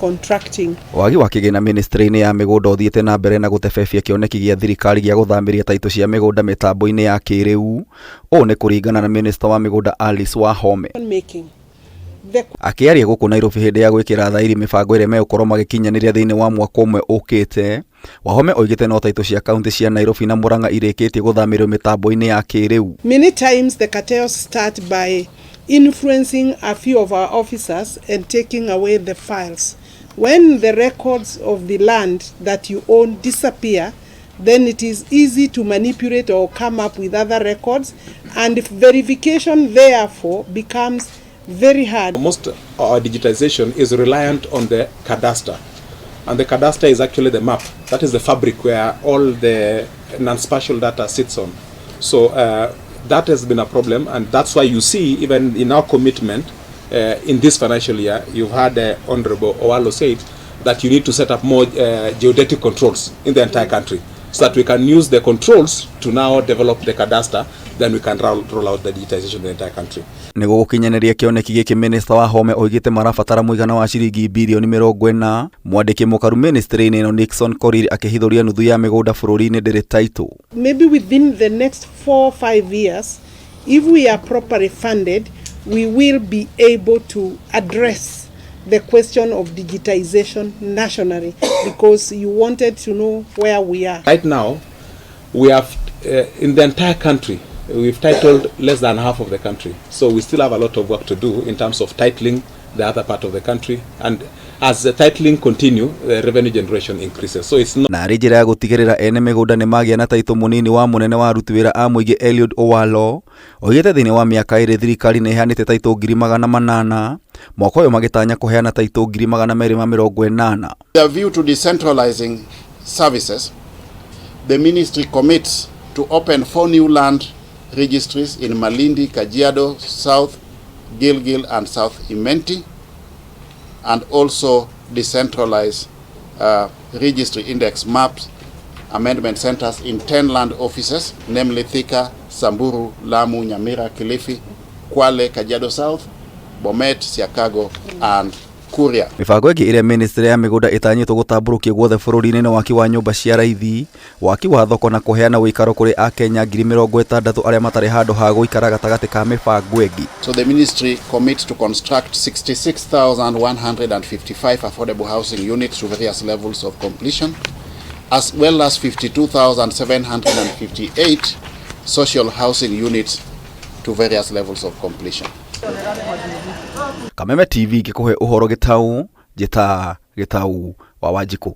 Contracting. Wagi wa kĩgĩna mĩnĩstrĩ-inĩ ya mĩgũnda ũthiĩte na mbere na gũtebebia kĩoneki gĩa thirikari gĩa gũthamĩria taitũ cia mĩgũnda mĩtambo-inĩ ya kĩrĩu. Ũũ nĩ kũringana na mĩnĩsta wa mĩgũnda Alice Wahome. Making. The Akĩaria gũkũ Nairobi hĩndĩ ya gwĩkĩra thairi mĩbango ĩrĩa megũkorwo magĩkinyanĩria thĩinĩ wa mwaka ũmwe ũkĩte, Wahome oigĩte no taitũ cia kaunti cia Nairobi na Murang'a irĩkĩtie gũthamĩrio mĩtambo-inĩ ya kĩrĩu. Many times the cartels start by influencing a few of our officers and taking away the files. When the records of the land that you own disappear, then it is easy to manipulate or come up with other records, and verification therefore becomes very hard. Most our digitization is reliant on the cadastre. And the cadastre is actually the map. That is the fabric where all the non-spatial data sits on. So that has been a problem, and that's why you see, even in our commitment in this financial year, you've had Honorable Owalo said that you need to set up more geodetic controls in the entire country so that we can use the controls to now develop the cadastre, then we can roll out the digitization in the entire country. Nĩguo gũkinyanĩria kĩoneki gĩkĩ, mĩnĩsta Wahome oigĩte marabatara mũigana wa ciringi birioni 40. Mwandĩki mũkaru mĩnĩstrĩ-inĩ ĩno Nixon Korir akĩhithũria nuthu ya mĩgũnda bũrũri-inĩ ndĩrĩ taitũ. Maybe within the next 4 or 5 years, if we are properly funded, we will be able to address the question of digitization nationally, because you wanted to know where we are. Right now, we have, in the entire country, we've titled less than half of the country. So we still have a lot of work to do in terms of titling the other part of the country. And as the titling continue, the revenue generation increases. So it's not Na arĩ njĩra ya gũtigĩrĩra ene mĩgũnda nĩ magĩa na taitũ, mũnini wa mũnene wa aruti wĩra a mũingĩ Eliud Owalo oigĩte thĩinĩ wa mĩaka 2 thirikari nĩ ĩheanĩte taitũ 800,000, mwaka ũyũ magĩtanya kũheana taitũ 280,000. With a view to decentralizing services, the ministry commits to open four new land registries in Malindi, Kajiado South, Gilgil, and South Imenti, and also decentralize registry index maps amendment centers in 10 land offices, namely Thika, Samburu, Lamu, Nyamira, Kilifi, Kwale, Kajiado South, Bomet, Siakago, and Kuria. Mĩbango ĩngĩ ĩrĩa ministry ya mĩgũnda ĩtanyĩtwo gũtambũrũkia guothe bũrũri-inĩ nĩ waki wa nyũmba cia raithi, waki wa thoko na kũheana ũikaro kũrĩ akenya 60,000 arĩa matarĩ handũ ha gũikara, gatagatĩ ka mĩbango ĩngĩ. So the ministry commits to construct 66,155 affordable housing units to various levels of completion, as well as 52,758 social housing units to various levels of completion. Kameme TV ngĩkũhe ũhoro gĩtau njĩta Gĩtau wa Wanjikũ.